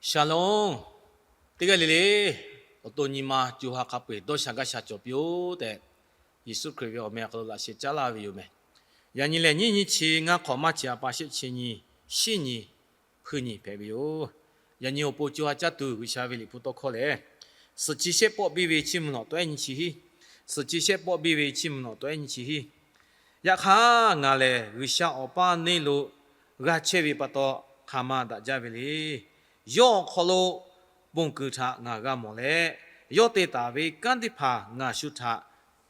Shalom. Teˇ g'aˇ le le, awˬ to nyi ma co ha hk'a peu-eˬ dawˇ sha gaˇ sha cawˬ piˇ-oˆ tehꞈ, Yeˍsuˆ Hkriꞈ ve awˬ meh awˬ hk'aw lo laꞈ sheh caˉ laˇ ve yoˬ meh. Yaꞈ nyi lehˬ, nyiˇ nyi chi ngaˇ hk'awꞈ maˇ chi a pa shehˆ chi nyi, shiˉ nyi, hpui nyi hpehꞈ ve yoˬ. Yaꞈ nyi awˬ pon co ha caˇ tuˬ G'uiˬsha ve liꞈ hpu tawˇ hkawˇ lehˬ, Suhˍ chi shehˆ pawˆ biˇ ve chiˇ mvuh nawˬ tawˆ ehˉ nyi chi hiˉ. Suhˍ chi shehˆ pawˆ biˇ ve chiˇ mvuh nawˬ tawˆ ehˉ nyi chi hiˉ. Yaꞈ hk'aˇ, ngaˬ lehˬ G'uiˬsha awˬ paˇ neˇ lo g'a chehˇ ve pa taw, hk'aˬ ma daꞈ jaˇ ve le. Yawˇ awˬ hk'aw lo ponˬ kuiˬ htaꞈ ngaˬ g'a mawˬ leh, yawˇ te taˍ ve kanˉ teˇ hpaˍ ngaˬ shu htaꞈ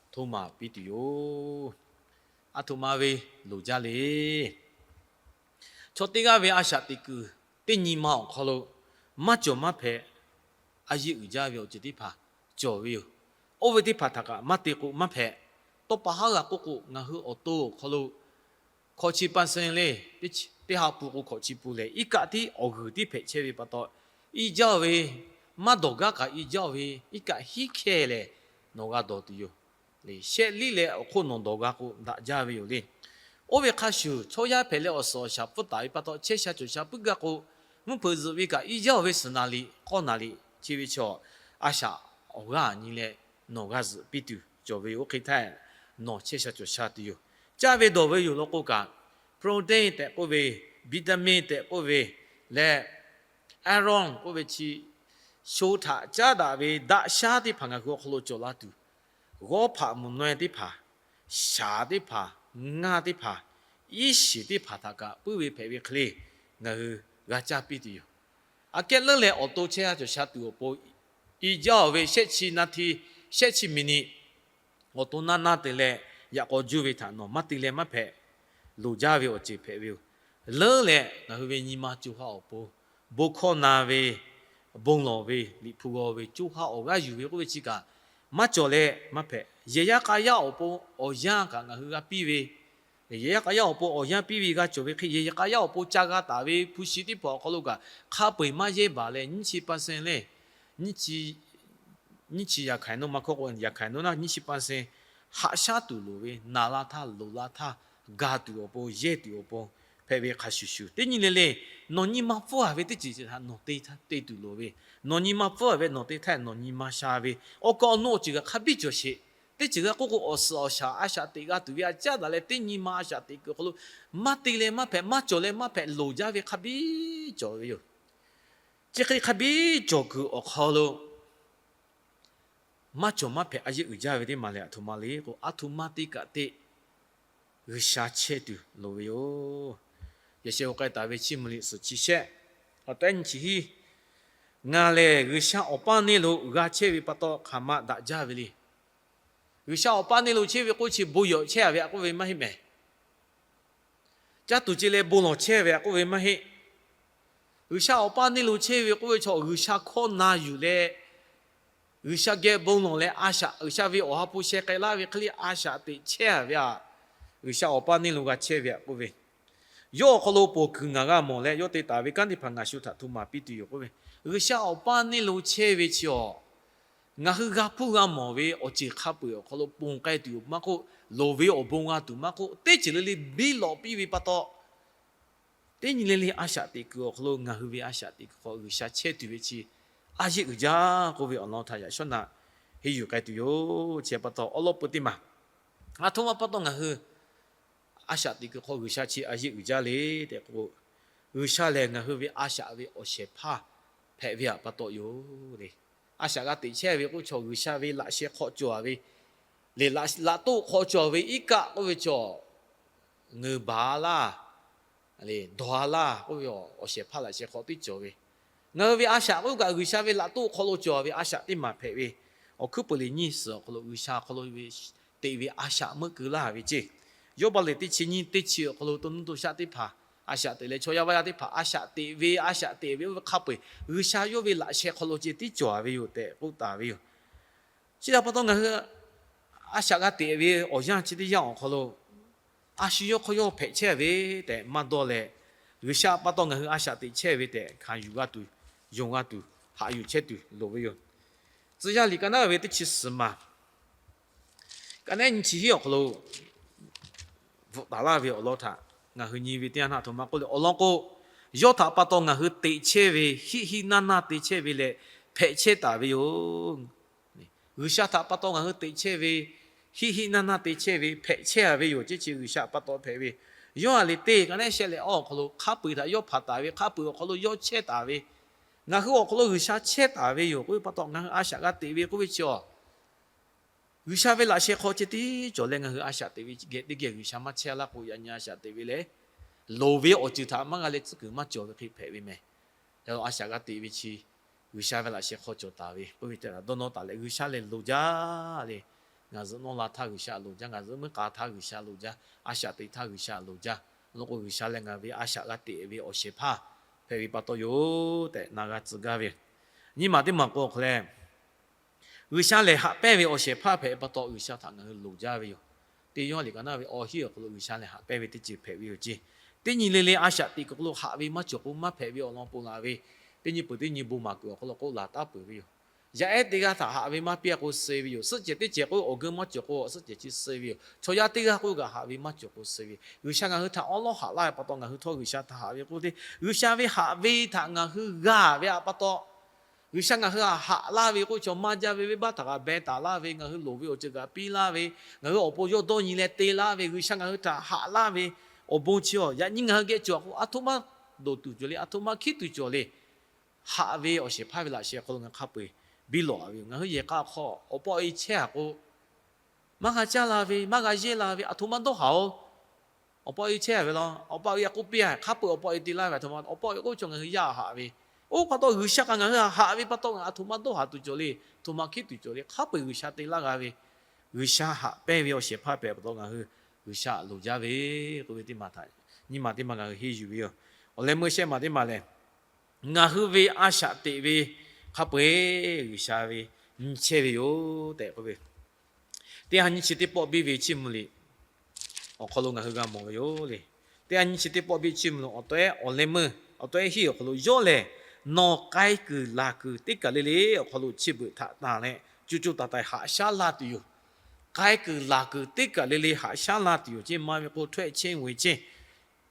hto maˍ piˇ tuˬ yoˬ. A htoꞈ ma ve loˍ jaˇ le. Chaw teˇ g'aˇ ve a shaꞈ teꞈ kuiˬ teˇ nyi ma awˬ hk'aw lo maˇ cawˬ maˇ hpehꞈ, a yeˇ uiˍ jaˇ ve awˬ ceuˬ teˇ hpaˍ cawˬ ve yoˬ. Oˇ ve teˇ hpaˍ htaꞈ kaꞈ maˇ te k'o maˇ hpehꞈ. Tawˇ pa haˉ g'a k'oˆ k'o, ngaˬ hui awˬ to awˬ hk'aw lo hkawꞈ chi pa seh le, teˇ ha pun k'o hkawꞈ chi pun lehˬ, iˉ kaˆ tiˉ awˬ g'uiˬ tiˉ hpehꞈ chehˇ ve pa taw, iˉ jaˇ ve, maˇ dawˬ gaˇ kaꞈ iˉ jaˇ ve, iˉ kaˆ hiˉ hkeh lehˬ nawˬ g'a dawˬ tuˬ yoˬ. Shehˆ liˇ leh awˬ hk'oˆ nawˬ dawˬ g'a k'o daꞈ jaˇ ve yoˬ le. Oˇ ve hk'a shuˍ, chaw yaˇ hpehꞈ leh awˬ suhˍ awˬ shaˍ pfuhˇ taˍ ve pa taw, chehˇ sha cawˬ sha puiˉ gaˇ k'o, mvuhˇ hpeuꞈ zuhꞈ ve kaꞈ iˉ jaˇ ve, suhˍ naˍ liꞈ k'awˇ naˍ liꞈ chi ve chaw, a shaꞈ awˬ g'aˇ nyi leh nawˬ g'a zuhꞈ piˇ tuˬ cawˬ ve yoˬ. Oˇ hk'e htaˇ nawˬ chehˇ sha cawˬ sha tuˬ yoˬ. Caˇ ve dawˬ ve yoˬ law k'o kaꞈ, protein tehꞈ k'oˆ ve, vitamin tehꞈ k'oˆ ve leh, iron k'oˆ ve chi, sho htaꞈ caˉ daꞈ ve daꞈ shaˉ teˇ hpaˍ ngaˬ hui awˬ hk'aw lo cawˬ la tuˬ, g'awˇ hpaꞈ mvuhˬ naweh teˇ hpaˍ, shaˍ teˇ hpaˍ, ngaˇ teˇ hpaˍ, iˉ shiˍ teˇ hpaˍ htaꞈ kaꞈ puiˉ ve hpehꞈ ve hk'e le, ngaˬ hui g'a caˇ piˇ tuˬ yoˬ. Aꞈ kehˉ leuˉ leh awˬ to chehˇ sha cawˬ sha tuˬ awˬ pon, iˉ jaˇ ve shehˆ chi naˍ hti, shehˆ chi miˬniꞈ awˬ to naˇ naˇ te leh, yaꞈ k'aw juˇ ve htaꞈ nawˬ maˇ te leh maˇ hpehꞈ, loˍ jaˇ ve awˬ ceuˬ hpehꞈ ve yoˬ. Leuˉ leh ngaˬ hui ve nyi ma co ha awˬ pon, bon hkawˇ na ve, bon lawˬ ve, liꞈ hpu g'aw ve, co ha awˬ g'aˇ yuˬ ve k'oˆ ve chi kaꞈ maˇ cawˬ leh maˇ hpehꞈ. Yehˬ yaˇ k'a yaˇ awˬ pon awˬ yanˇ kaꞈ ngaˬ hui g'a piˇ ve, yehˬ yaˇ k'a yaˇ awˬ pon awˬ yanˇ piˇ ve g'a cawˬ ve hk'e, yehˬ yaˇ k'a yaˇ awˬ pon ca g'a taˍ ve hpu shi teˇ hpaˍ awˬ hk'aw lo kaꞈ hk'a peu-eˬ maˇ yehˇ baˬ leh, nyiˇ chi pa seh le, nyiˇ chi, nyiˇ chi yaꞈ hkaˍ naw ma hkawˇ k'o yaꞈ hkaˍ naw naˇ nyiˇ chi pa seh haꞈ shaˉ tuˬ loˍ ve, naˍ la htaˇ loˍ la htaˇ ga tuˬ awˬ pon, yehˇ tuˬ awˬ pon hpehꞈ ve hk'a shuˍ shuˍ, teˇ nyi le le, nawˬ nyi ma pfuhˇ a ve teˇ ceuˬ htaꞈ nawˬ te htaˇ te tuˬ loˍ ve, nawˬ nyi ma pfuhˇ a ve nawˬ te htaˇ nawˬ nyi ma sha ve, awˬ kaˍ awˬ nu awˬ ceuˬ kaꞈ hk'a biˇ cawˬ sheˍ. Teˇ ceuˬ g'a k'oˆ k'o, awˬ suhˍ awˬ shaˍ a shaꞈ teꞈ g'a tuˬ ve a caˉ daꞈ leh, teˇ nyi ma a shaꞈ teꞈ kuiˬ awˬ hk'aw lo maˇ te leh maˇ hpehꞈ, maˇ cawˬ leh maˇ hpehꞈ, loˍ jaˇ ve hk'a biˇ cawˬ ve yoˬ. Chi hk'e hk'a biˇ cawˬ kuiˬ awˬ hk'aw lo maˇ cawˬ maˇ hpehꞈ a yeˇ uiˍ jaˇ ve teˇ maˬ lehˬ, a htoꞈ ma le k'o, a htoꞈ ma te kaꞈ te G'uiˬsha chehˇ tuˬ loˍ ve yoˬ. Yaꞈ sheh g'aw k'ai taˍ ve chiˇ mvuh liꞈ suhˍ chi shehˆ awˬ tawˆ ehˉ nyi chi hiˉ, ngaˬ lehˬ G'uiˬsha awˬ paˇ neˇ lo g'a chehˇ ve pa taw hk'aˬ ma daꞈ jaˇ ve le. G'uiˬsha awˬ paˇ neˇ lo chehˇ ve k'oˆ chi bon yawˬ chehˇ a ve a k'oˆ ve maˇ heˆ mehˍ. Caˇ tuˬ ce leh bon lawˬ chehˇ ve a k'oˆ ve maˇ heˆ. G'uiˬsha awˬ paˇ neˇ lo chehˇ ve k'oˆ ve chaw, G'uiˬsha hkawˇ na yuˬ leh, G'uiˬsha geh bon lawˬ leh a shaꞈ, G'uiˬsha ve awˬ ha hpu sheh k'ai laˇ ve hk'e le a shaꞈ teꞈ chehˇ a ve a, G'uiˬsha awˬ paˇ neˇ lo g'a chehˇ ve a k'oˆ ve, yawˇ awˬ hk'aw lo ponˬ kuiˬ ngaˬ g'a mawˬ leh, yawˇ te taˍ ve kanˉ teˇ hpaˍ ngaˬ shu htaꞈ hto maˍ piˇ tuˬ yoˬ k'oˆ ve, G'uiˬsha awˬ paˇ neˇ lo chehˇ ve chi awˬ, ngaˬ hui g'a hpuˇ g'a mawˬ ve awˬ ceuˬ hk'a peu-eˬ awˬ hk'aw lo ponˬ k'ai tuˬ yoˬ maˇ k'oˆ, loˍ ve awˬ bon g'a tuˬ maˇ k'oˆ, teˇ ceuˬ le le biˇ lawꞈ piˇ ve pa taw, teˇ nyi le le a shaꞈ teꞈ kuiˬ awˬ hk'aw lo ngaˬ hui ve a shaꞈ teꞈ kuiˬ hk'aw G'uiˬsha chehˇ tuˬ ve chi a yeˇ uiˍ jaˇ k'oˆ ve awˬ lawn htaꞈ yaꞈ shawˉ naꞈ henˇ yuˬ k'ai tuˬ yoˬ. Chi pa taw awˉ lawˉ peu teˇ maˬ, a htoꞈ ma pa taw ngaˬ hui a shaꞈ teꞈ kuiˬ hk'aw G'uiˬsha chi a yeˇ uiˍ jaˇ le tehꞈ k'o, G'uiˬsha lehˬ ngaˬ hui ve a shaꞈ ve awˬ shehˍ hpaˇ hpehꞈ ve pa taw yoˬ le. A shaꞈ g'a teꞈ chehˇ ve k'oˆ chaw, G'uiˬsha ve laꞈ sheh hk'aw cawˬ a ve le, laꞈ toˆ hk'aw cawˬ ve iˉ kaˆ k'oˆ ve chaw, ngeuˍ baˬ a laˇ, dawˬ a laˇ k'oˆ ve awˬ shehˍ hpaˇ laꞈ sheh hk'aw teˇ cawˬ ve, ngaˬ hui ve a shaꞈ k'oˆ kaꞈ G'uiˬsha ve laꞈ toˆ hk'aw lo cawˬ ve a shaꞈ teˇ maˬ hpehꞈ ve, awˬ hkuiˉ peuˬ liꞈ nyiˇ suhˍ awˬ hk'aw lo G'uiˬsha hk'aw lo ve teꞈ ve a shaꞈ meuˆ keu laˇ ve ceˇ. Yawˇbaˆ liꞈ teˇ chi nyiˇ teˇ chi awˬ hk'aw lo to nuˇ to shaˆ teˇ hpaˍ a shaꞈ teꞈ leh, chaw yaˇ vaˇ yaˇ teˇ hpaˍ a shaꞈ teꞈ ve, a shaꞈ teꞈ ve oˇ ve hk'a peu-eˬ G'uiˬsha yawˇ ve laꞈ sheh hk'aw lo ceh tiˉ cawˬ a ve yoˬ tehꞈ k'oˆ taˍ ve yoˬ. Chi htaꞈ pa taw ngaˬ hui a shaꞈ g'a teꞈ ve awˬ yanˇ chi teˇ yanˇ awˬ hk'aw lo a shu yawˇ hk'aw yawˇ hpehꞈ chehˇ ve tehꞈ maˇ dawˇ leh, G'uiˬsha pa taw ngaˬ hui a shaꞈ teꞈ chehˇ ve tehꞈ hkanˍ yuˬ g'a tuˬ, yonˍ g'a tuˬ, haꞈ yuˬ chehˇ tuˬ loˍ ve yoˬ. Tcuh yaˇ liꞈ ka naˉ ve teˇ chi suhˍ maˬ ka naˉ nyi chi hiˉ awˬ hk'aw lo bvuhꞈ taˍ laˇ ve awˬ lawn htaꞈ ngaˬ hui nyi ve teˇ yanˇ htaˇ, a htoꞈ ma k'oˆ le awˬ lawn k'o, Yawˇ htaꞈ pa taw ngaˬ hui teꞈ chehˇ ve, hiˆ hiˆ naˇ naˇ te chehˇ ve leh hpehꞈ chehˇ taˍ ve yoˬ. G'uiˬsha htaꞈ pa taw ngaˬ hui teꞈ chehˇ ve, hiˆ hiˆ naˇ naˇ te chehˇ ve hpehꞈ chehˇ a ve yoˬ. Chi chi G'uiˬsha pa taw hpehꞈ ve, yawˇ a le te ka neˉ shehˆ leh awˬ awˬ hk'aw lo hk'a peu-eˬ htaꞈ yawˇ hpanˍ taˍ ve, hk'a peu-eˬ awˬ hk'aw lo yawˇ chehˇ taˍ ve, ngaˬ hui awˬ hk'aw lo G'uiˬsha chehˇ taˍ ve yoˬ k'oˆ ve pa taw ngaˬ hui a shaꞈ g'a teꞈ ve k'oˆ ve chi a G'uiˬsha ve laꞈ sheh hk'aw ceh tiˉ cawˬ leh ngaˬ hui a shaꞈ teꞈ ve geh teˇ geh G'uiˬsha maˇ chehˇ laˇ k'o, yaꞈ nyi a shaꞈ teꞈ ve lehˬ, loˍ ve awˬ ceuˬ htaꞈ maˇ g'a leh tcuhˉ kuiˬ maˇ cawˬ ve hk'e hpehꞈ ve mehˬ. Yaꞈ a shaꞈ g'a teꞈ ve chi G'uiˬsha ve laꞈ sheh hk'aw cawˬ taˍ ve k'oˆ ve te dawˇ nawˇ taˍ leh, G'uiˬsha lehˬ loˍ jaˇ le. Ngaˬ zuhꞈ nawˇ la htaˇ G'uiˬsha loˍ jaˇ, ngaˬ zuhꞈ meuˇ k'a htaˇ G'uiˬsha loˍ jaˇ, a shaꞈ teꞈ htaˇ G'uiˬsha loˍ jaˇ. Awˬ lawn k'o, G'uiˬsha lehˬ ngaˬ ve a shaꞈ g'a teꞈ ve awˬ shehˍ hpaˇ hpehꞈ ve pa taw yoˬ tehꞈ na g'a tcuh gaˇ ve. Nyiˇ maˬ teˇ maˬ k'o awˬ hk'aw lehˬ, G'uiˬsha lehˬ haꞈ pehnˇ ve awˬ shehˍ hpaˇ hpehꞈ pa taw, G'uiˬsha htaꞈ ngaˬ hui loˍ jaˇ ve yoˬ. Teˇ Yoˇhanˬ liꞈ ka naˉ ve awˬ hiˉ awˬ hk'aw lo G'uiˬsha lehˬ haꞈ pehnˇ ve teˇ ceuˬ hpehꞈ ve yoˬ ceˇ. Teˇ nyi le le a shaꞈ teꞈ kuiˬ hk'aw lo haꞈ ve maˇ cawˬ k'o maˇ hpehꞈ ve awˬ lawn ponˬ laˬ ve, teˇ nyi peuˬ teˇ nyi bon maˍ kuiˬ awˬ hk'aw lo k'oˆ laˬ taˉ peuˬ ve yoˬ. Yaˇ ehˉ teˇ g'aˇ htaꞈ haꞈ ve maˇ piˇ a k'o suh ve yoˬ. Suhˆ cehˬ teˇ cehˬ k'o awˬ geu maˇ cawˬ k'o suhˆ cehˬ chi suh ve yoˬ. Chaw yaˇ teˇ g'aˇ k'oˆ kaꞈ haꞈ ve maˇ cawˬ k'o suh ve yoˬ. G'uiˬsha ngaˬ hui htaꞈ awˉ lawˉ haꞈ laˇ ve pa taw ngaˬ hui htawˇ G'uiˬsha htaꞈ haꞈ ve k'oˆ ve te, G'uiˬsha ve haꞈ ve htaꞈ ngaˬ hui g'a ve pa taw, G'uiˬsha ngaˬ hui htaꞈ haꞈ laˇ ve k'oˆ ve chaw maˇ jaˇ ve venˇbaˆ htaꞈ kaꞈ beh taˍ laˇ ve, ngaˬ hui loˍ ve awˬ ceuˬ kaꞈ piˇ laˇ ve, ngaˬ hui awˬ pon yawˇ dawˇ nyi leh te laˇ ve, G'uiˬsha ngaˬ hui htaꞈ haꞈ laˇ ve awˬ bon chi a yaꞈ nyi ngaˬ hui geh cawˬ k'o, a htoꞈ ma dawˬ tuˬ cawˬ le, a htoꞈ ma hkiˉ tuˬ cawˬ le. Haꞈ ve awˬ shehˍ hpaˇ ve laꞈ sheh hk'aw lo ngaˬ hk'a peu-eˬ biˇ lawꞈ a ve yoˬ. Ngaˬ hui yehˬ k'a hk'aw awˬ pa awˬ e chehˇ a k'o, maˇ g'a caˇ la ve, maˇ g'a yehˇ la ve, a htoꞈ ma dawˇ haˍ-oˬ. Awˬ pa awˬ e chehˇ a ve law, awˬ pa awˬ e a k'oˆ piˇ a, hk'a peu-eˬ awˬ pa awˬ e te laˇ ve, a htoꞈ ma awˬ pa awˬ e k'oˆ chaw ngaˬ hui yaˇ haꞈ ve. Oˇ pa taw G'uiˬsha kaꞈ ngaˬ hui haꞈ ve pa taw, a htoꞈ ma dawˇ haˍ tuˬ cawˬ le, a htoꞈ ma hkiˉ tuˬ cawˬ le, hk'a peu-eˬ G'uiˬsha te laˇ g'a ve, G'uiˬsha haꞈ pehnˇ ve awˬ shehˍ hpaˇ hpehꞈ pa taw ngaˬ hui G'uiˬsha loˍ jaˇ ve k'oˆ ve teˇ maˬ htaꞈ, nyiˇ maˬ teˇ maˬ ngaˬ hui henˇ yuˬ ve yoˬ. Awˬ leh meuˇ shehˆ maˬ teˇ maˬ lehˬ, ngaˬ hui ve a shaꞈ teꞈ ve hk'a peu-eˬ G'uiˬsha ve nyi chehˇ ve yoˬ tehꞈ k'oˆ ve, teˇ ha nyiˇ chi teˇ pawˆ biˇ ve Chiˇ mvuh liꞈ awˬ hk'aw lo ngaˬ hui g'a mawˬ ve yoˬ le. Teˇ ha nyiˇ chi teˇ pawˆ biˇ Chiˇ mvuh awˬ taw ehˉ awˬ leh meuˇ awˬ taw ehˉ hiˉ awˬ hk'aw lo, yawˇ lehˬ nawˬ k'ai kuiˬ laˬ kuiˬ teˇ kaˬ le le awˬ hk'aw lo chi beuꞈ htaꞈ tanˬ leh co co taiˍ taiˍ haꞈ shaˉ laˇ tuˬ yoˬ. K'ai kuiˬ laˬ kuiˬ teˇ kaˬ le le haꞈ shaˉ laˇ tuˬ yoˬ ceˇ. Maˇ ve k'o, htawˇ ehˉ chehˇ ve ceˇ.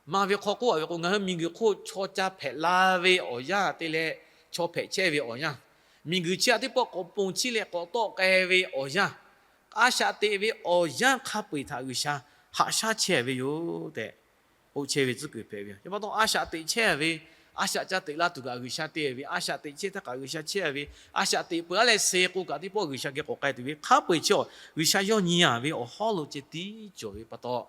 Maˇ ve hk'aw k'oˆ a ve k'o, ngaˬ hui miˬguiˬ hk'oˆ chaw ca hpehꞈ la ve awˬ yanˇ te leh, chaw hpehꞈ chehˇ ve awˬ yanˇ, miˬguiˬ chi aꞈ teˇ pawˆ k'awꞈ ponˬ chiˇ leh k'awꞈ tawˆ k'ai ve awˬ yanˇ, a shaꞈ teꞈ ve awˬ yanˇ hk'a peu-eˬ htaꞈ G'uiˬsha haꞈ shaˉ chehˇ ve yoˬ tehꞈ k'oˆ chehˇ ve tcuhˉ kuiˬ hpehꞈ ve yoˬ. Chi pa taw a shaꞈ teꞈ chehˇ ve, a shaꞈ ca teꞈ la tuˬ kaꞈ G'uiˬsha te ve, a shaꞈ teꞈ chehˇ htaˇ kaꞈ G'uiˬsha chehˇ ve, a shaꞈ teꞈ peuˬ a leh suh k'o kaꞈ teˇ pawˆ G'uiˬsha geh k'awꞈ k'ai tuˬ ve hk'a peu-eˬ chi a G'uiˬsha yawˇ nyi a ve awˬ hawˉ lo ceh tiˉ cawˬ ve pa taw,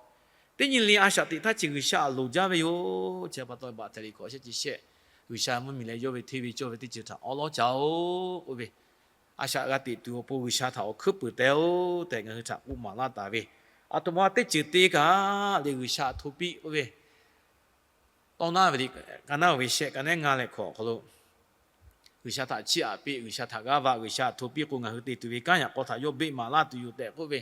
teˇ nyi le a shaꞈ teꞈ htaˇ chi G'uiˬsha loˍ jaˇ ve yoˬ. Chi pa taw baꞈ hteꞈ liꞈ hkawꞈ shehˆ chi shehˆ, G'uiˬsha mvuhˇmiˬ leh yawˇ ve hteˇ ve cawˇ ve teˇ ceuˬ htaꞈ awˉ lawˉ ca-oˬ k'oˆ ve, a shaꞈ g'a teꞈ tuˬ awˬ pon G'uiˬsha htaꞈ awˬ hkuiˉ puiˍ teh-oˬ tehꞈ ngaˬ hui htaꞈ k'oˆ maˍ laˇ taˍ ve, a htoꞈ ma teˇ ceuˬ te kaꞈ le G'uiˬsha htaꞈ hto piˇ k'oˆ ve, tawˇ naˉ ve liꞈ ka naˉ ve shehˆ ka nehˉ ngaˇ leh hkawꞈ awˬ hk'aw lo, G'uiˬsha htaꞈ chiˇ aꞈ piˇ, G'uiˬsha htaꞈ g'aˇ va, G'uiˬsha htaꞈ hto piˇ k'o ngaˬ hui te tuˬ ve kanˉ yaꞈ k'aw htaꞈ yawˇ beˆ maˍ laˇ tuˬ yoˬ tehꞈ k'oˆ ve,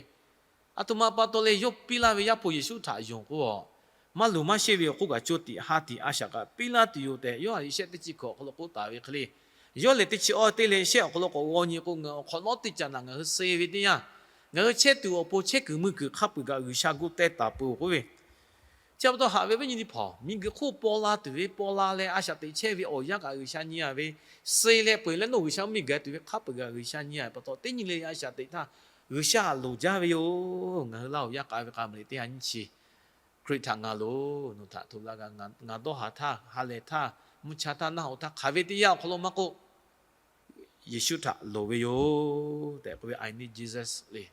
a htoꞈ ma pa taw leh yawˇ piˇ laˇ ve Yaˇ hpu Yeˍsuˆ htaꞈ yonˍ k'o, maˇ luˬ maˇ sheˆ ve awˬ hk'oˆ kaꞈ co tiꞈ ha tiꞈ a shaꞈ kaꞈ piˇ laˇ tuˬ yoˬ tehꞈ Yoˇhanˬ liꞈ shehˆ teˇ chi hkawꞈ awˬ hk'aw lo k'oˆ taˍ ve hk'e le, yawˇ lehˬ teˇ chi awˇ teˇ leh shehˆ awˬ hk'aw lo k'awꞈ g'aw nyi k'o, ngaˬ awˬ hk'awꞈ nawˉ teˇ caꞈ naꞈ ngaˬ hui suh ve teˇ yanˇ, ngaˬ hui chehˇ tuˬ awˬ pon chehˇ kuiˬ mui kuiˬ hk'a peu-eˬ kaꞈ G'uiˬsha gu teh taˍ peuˬ k'oˆ ve, chi pa taw haꞈ ve viˉ nyi teˇ hpaˍ, miˬguiˬ hk'oˆ paw la tuˬ ve paw la leh a shaꞈ teꞈ chehˇ ve awˬ yanˇ kaꞈ G'uiˬsha nyi a ve, suh leh peu-eˬ leh nawˬ G'uiˬsha mvuhˇmiˬ gaˬ tuˬ ve hk'a peu-eˬ kaꞈ G'uiˬsha nyi a ve pa taw, teˇ nyi le a shaꞈ teꞈ htaˇ G'uiˬsha loˍ jaˇ ve yoˬ. Ngaˬ hui Laˇ huˍ yaˇ k'a ve k'a meuꞈ teˇ ha nyiˇ chi Hkriꞈ htaꞈ ngaˬ loˍ, nawˬ htaꞈ hto laˇ g'a, ngaˬ dawˇ haˍ htaˇ, ha lehˬ htaˇ, mvuhˇ cha htaˇ, naˆ hoꞈ htaˇ, hk'aˬ ve teˇ yanˇ awˬ hk'aw lo maˇ k'oˆ, Yeˍsuˆ htaꞈ loˍ ve yoˬ tehꞈ k'oˆ ve, I need Jesus le.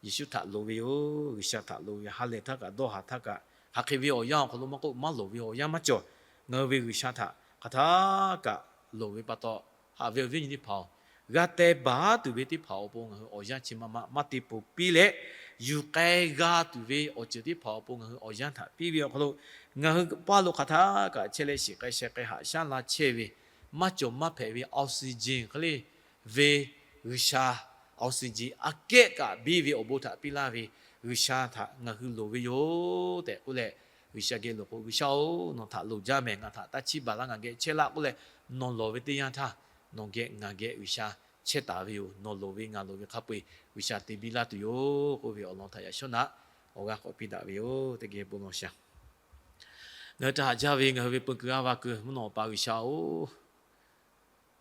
Yeˍsuˆ htaꞈ loˍ ve yoˬ, G'uiˬsha htaꞈ loˍ ve, ha lehˬ htaˇ kaꞈ, dawˇ haˍ htaˇ kaꞈ, hk'aˬ hk'e ve awˬ yanˇ awˬ hk'aw lo maˇ k'oˆ, maˇ loˍ ve awˬ yanˇ maˇ cawˬ. Ngaˬ hui ve G'uiˬsha htaꞈ hk'aˬ htaˇ kaꞈ loˍ ve pa taw, haꞈ ve awˬ viˉ nyi teˇ hpaˍ-oˬ, g'a teh baˬ tuˬ ve teˇ hpaˍ awˬ pon ngaˬ hui awˬ yanˇ chi ma ma maˇ te ponˬ piˇ leh, yuˬ k'ai g'a tuˬ ve awˬ ceuˬ teˇ hpaˍ awˬ pon ngaˬ hui awˬ yanˇ htaꞈ piˇ ve awˬ hk'aw lo, ngaˬ hui paˇ lo hk'aˬ htaˇ kaꞈ chehˇ leh shiˍ k'ai sheh k'ai haꞈ shaˉ la chehˇ ve, maˇ cawˬ maˇ hpehꞈ ve oxygen hk'e le ve G'uiˬsha, oxygen aꞈ kehˉ kaꞈ biˇ ve awˬ bon htaꞈ piˇ laˇ ve G'uiˬsha htaꞈ ngaˬ hui loˍ ve yoˬ tehꞈ k'oˆ leh, G'uiˬsha geh loˍ k'o, G'uiˬsha-oˬ, nawˬ htaꞈ loˍ jaˇ mehˬ, ngaˬ htaꞈ taˇ chiˇ baˬ laˇ, ngaˬ geh chehˇ laˇ k'oˆ leh, nawˬ lawˬ ve teˇ yanˇ htaˇ, nawˬ geh ngaˬ geh G'uiˬsha chehˇ taˍ ve yoˬ. Nawˬ loˍ ve ngaˬ loˍ ve hk'a peu-eˬ G'uiˬsha te biˇ laˇ tuˬ yoˬ k'oˆ ve awˬ lawn htaꞈ yaꞈ shawˉ naꞈ awˬ g'aˇ k'awꞈ piˇ daꞈ ve yoˬ. Teˇ geh bon lawˬ shaˍ. Ngaˬ hui htaꞈ haꞈ jaˇ ve ngaˬ hui ve peu kuiˬ g'aˇ va kuiˬ mvuhˇ naw awˬ pa G'uiˬsha-oˬ,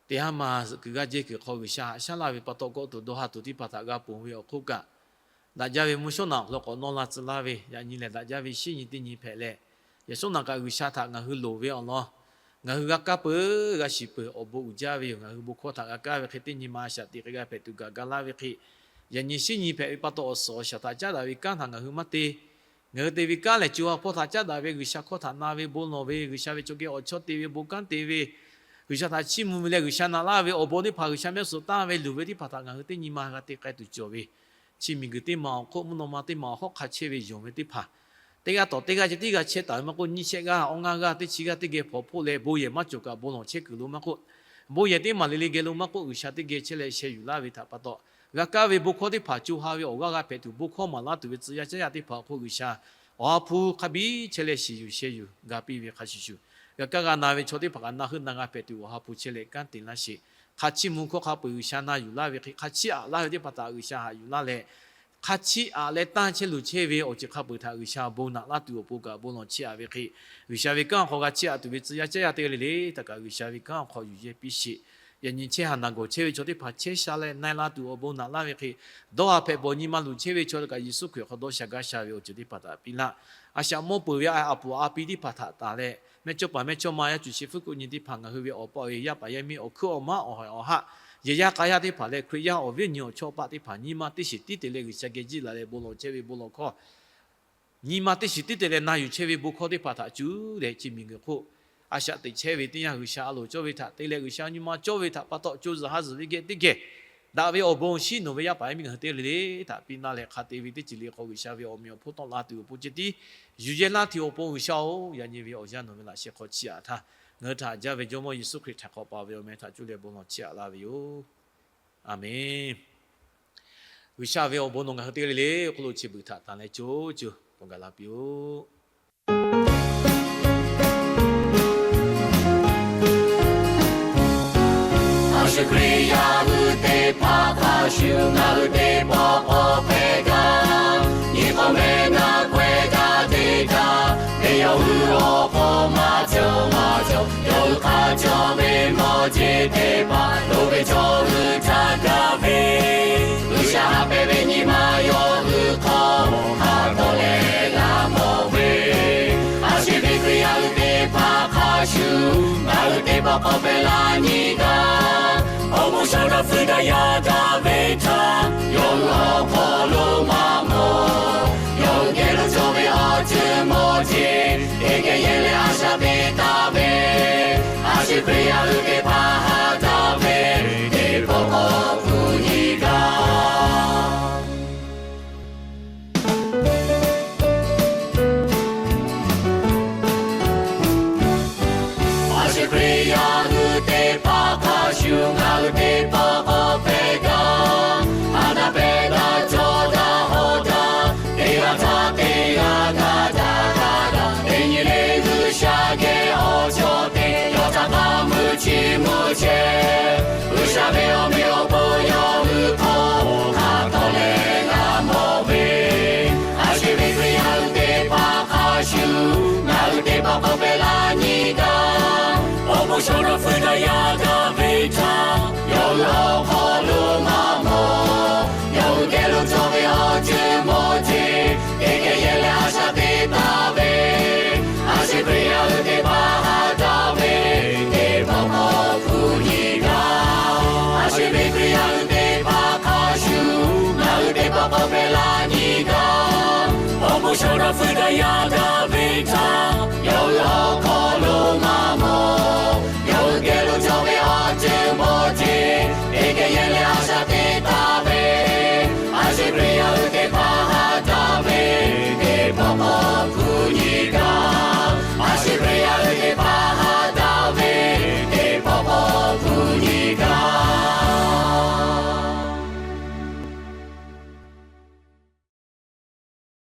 teˇ haˉ ma zuhꞈ kuiˬ g'aˇ jehˇ kuiˬ hk'aw G'uiˬsha haꞈ shaˉ laˇ ve pa taw, kawˆ tuˬ dawˇ ha tuˬ teˇ hpaˍ htaꞈ g'a ponˬ ve awˬ hk'oˆ kaꞈ, daꞈ jaˇ ve mvuhˇ shawˉ naꞈ awˬ hk'aw lo k'awꞈ nawˇ la tcuh laˇ ve yaꞈ nyi lehˬ, daꞈ jaˇ ve shinˉ nyi teˇ nyi hpehꞈ leh, yaꞈ shawˉ naꞈ kaꞈ G'uiˬsha htaꞈ ngaˬ hui loˍ ve awˬ lawn ngaˬ hui g'a kaˇ peuˬ g'a shiˍ peuˬ awˬ bon uiˍ jaˇ ve yoˬ. Ngaˬ hui bon hkawˇ htaꞈ g'a kaˇ ve hk'e teˇ nyi ma a shaꞈ teꞈ hk'e g'a hpehꞈ tuˬ gaˬ ga laˇ ve hk'e, yaꞈ nyi shinˉ nyi hpehꞈ ve pa taw awˬ suhˍ awˬ shaˍ htaꞈ caˉ daꞈ ve kanˉ htaꞈ ngaˬ hui maˇ te. Ngaˬ hui te ve kanˉ lehˬ, co ha hpawˇ htaꞈ caˉ daꞈ ve, G'uiˬsha hkawˇ htaꞈ na ve, bon lawˬ ve, G'uiˬsha ve chaw geh awˬ chawˇ te ve, bon kanˉ te ve, G'uiˬsha htaꞈ chiˇ mvuh ve leh G'uiˬsha na laˇ ve awˬ bon teˇ hpaˍ, G'uiˬsha mehˆ suhˍ tanˇ ve luˬ ve teˇ hpaˍ htaꞈ ngaˬ hui teˇ nyi ma g'a te k'ai tuˬ cawˬ ve, chi miˬguiˬ teˇ maˬ awˬ hk'oˆ mvuhˇ naw ma teˇ maˬ awˬ hawˉ hk'a chehˇ ve yonˍ ve teˇ hpaˍ, teˇ g'aˇ tawˍ teˇ g'aˇ ceh tiˉ g'a chehˇ taˍ ve maˇ k'oˆ, nyiˇ shehˆ g'aˇ awˇ ngaˇ g'aˇ teˇ chi g'aˇ teˇ geh hpawnˬ hpoˆ leh bon yehˬ maˇ cawˬ kaꞈ bon lawˬ chehˇ kuiˬ lo maˇ k'oˆ, bon yehˬ teˇ maˬ le le geh lo maˇ k'oˆ, G'uiˬsha teˇ geh chehˇ leh sheh yuˬ laˇ ve htaꞈ pa taw, g'a kaˇ ve bon hkawˇ teˇ hpaˍ co ha ve awˬ g'aˇ g'a hpehꞈ tuˬ, bon hkawˇ maˍ laˇ tuˬ ve tcuh yaˇ caˉ yaˇ teˇ hpaˍ awˬ hk'oˆ G'uiˬsha awˬ ha hpu hk'a biˇ chehˇ leh shiˍ yuˬ sheh yuˬ ga piˇ ve hk'a shuˍ shuˍ, g'a kaˇ g'a na ve chaw teˇ hpaˍ kaꞈ na heuˆ na g'a hpehꞈ tuˬ awˬ ha hpu chehˇ leh kanˉ te laˇ sheˍ. Hk'a chiˇ mvuh hkawˇ hk'a peu-eˬ G'uiˬsha na yuˬ laˇ ve hk'e, hk'a chiˇ aꞈ laˇ ve teˇ hpaˍ htaꞈ G'uiˬsha haꞈ yuˬ laˇ leh, hk'a chiˇ aꞈ leh tanˇ chehˇ luˬ chehˇ ve awˬ ceuˬ hk'a peu-eˬ htaꞈ G'uiˬsha bon naꞈ laˇ tuˬ awˬ pon kaꞈ bon lawˬ chiˇ aꞈ ve hk'e, G'uiˬsha ve kanˉ awˬ hk'aw g'a chiˇ aꞈ tuˬ ve tcuh yaˇ caˉ yaˇ teˇ g'aˇ le le htaꞈ kaꞈ G'uiˬsha ve kanˉ awˬ hk'aw yuˬ yehˇ piˇ sheˍ. Yaꞈ nyi chehˇ haˍ naˬ gawˬ chehˇ ve chaw teˇ hpaˍ chehˇ sha leh na-e la tuˬ awˬ bon naꞈ laˇ ve hk'e, dawˇ ha hpehꞈ bawˬ nyi ma luˬ chehˇ ve chaw kaꞈ Yeˍsuˆ Hkriꞈ hk'aw dawˇ sha gaˇ sha ve awˬ ceuˬ teˇ hpaˍ htaꞈ piˇ laˇ. A shaꞈ mawˇ peuˬ ve a puˍ a pi teˇ hpaˍ htaꞈ tanˬ leh, mehˇ cawˇ paˍ mehˇ cawˇ ma yaˇ cuˬ shehˍ hpfuhˇ kuˆ nyi teˇ hpaˍ, ngaˬ hui ve awˬ pa awˬ e yaˇ paˍ yaˇ miˇ awˬ hkuiˉ awˬ maˉ awˬ haiˬ awˬ haˆ, yehˬ yaˇ k'a yaˇ teˇ hpaˍ leh Hkriꞈ yaˇ awˬ viˉ awˬ nyi awˬ chawˇ paˆ teˇ hpaˍ nyi ma teˇ shiˍ tiˉ te leh G'uiˬsha geh jiˇ la leh bon lawˬ chehˇ ve bon lawˬ hkawˇ, nyi ma teˇ shiˍ tiˉ te leh na yuˬ chehˇ ve bon hkawˇ teˇ hpaˍ htaꞈ cuˇ leh chi miˬguiˬ hk'oˆ a shaꞈ teꞈ chehˇ ve teˇ yanˇ G'uiˬsha a loˍ cawˇ ve htaꞈ te leh G'uiˬsha nyi ma cawˇ ve htaꞈ pa taw co zuhˬ ha zuhˬ ve geh teˇ geh daꞈ ve awˬ bon shinˉ nawˬ ve yaˇ paˍ yaˇ miˇ ngaˬ hui teˇ g'aˇ le le htaꞈ piˇ laˇ leh, hk'a te ve teˇ ceuˬ le hk'aw G'uiˬsha ve awˬ meꞈ awˬ hponˇ tawˆ la tuˬ awˬ pon ceh tiˉ yuˬ yehˇ laˇ tuˬ awˬ pon G'uiˬsha-oˬ, yaꞈ nyi ve awˬ yanˇ nawˬ ve laꞈ sheh hk'aw chiˇ aꞈ htaˇ, ngaˬ hui htaꞈ haꞈ jaˇ ve Jawˇmawˇ Yeˍsuˆ Hkriꞈ htaꞈ hk'awꞈ paˍ ve awˬ meh htaꞈ cuˇ leh bon lawˬ chiˇ aꞈ laˇ ve yoˬ. Aˍmenˍ. G'uiˬsha ve awˬ bon nawˬ ngaˬ hui teˇ g'aˇ le le awˬ hk'aw lo chi beuꞈ htaꞈ tanˬ leh co co bon gaˬ la piˇ-oˆ. A shu Hkriꞈ yaˇ hui teˇ hpaˍ hk'a shuˍ ngaˬ hui teˇ pawˆ k'awꞈ hpehꞈ gaˇ. Nyi k'awꞈ meh naˆ k'awehˇ daꞈ te daꞈ ve yawˇ hui awˬ hk'aw maˇ cawˬ maˇ cawˬ, yawˇ hui hk'a cawˬ ve mawˇ jeˬ teˇ hpaˍ loˍ ve chaw hui htaꞈ gaˇ ve, G'uiˬsha haꞈ pehnˇ ve nyi ma yawˇ hui hk'aw hk'a tawˍ leh g'a mawˬ ve, a shu ve Hkriꞈ yaˇ hui teˇ hpaˍ hk'a shuˍ ngaˬ hui teˇ pawˆ k'awꞈ hpehꞈ la nyi gaˇ. Awˬ moˍ shaw daꞈ fuiˍ daꞈ yaˇ daꞈ ve htaꞈ yawˇ hui awˬ hk'aw lo maˇ mawˬ. Yawˇ hui geh lo cawˬ ve awˬ ceuˬ mawˇ jeˬ teˇ geh yehˇ leh a shaꞈ teꞈ taˍ ve, a shu Hkriꞈ yaˇ hui teˇ hpaˍ haꞈ daꞈ ve teˇ pawˆ k'awꞈ hpu nyi gaˇ. A shu Hkriꞈ yaˇ hui teˇ hpaˍ hk'a shuˍ ngaˬ hui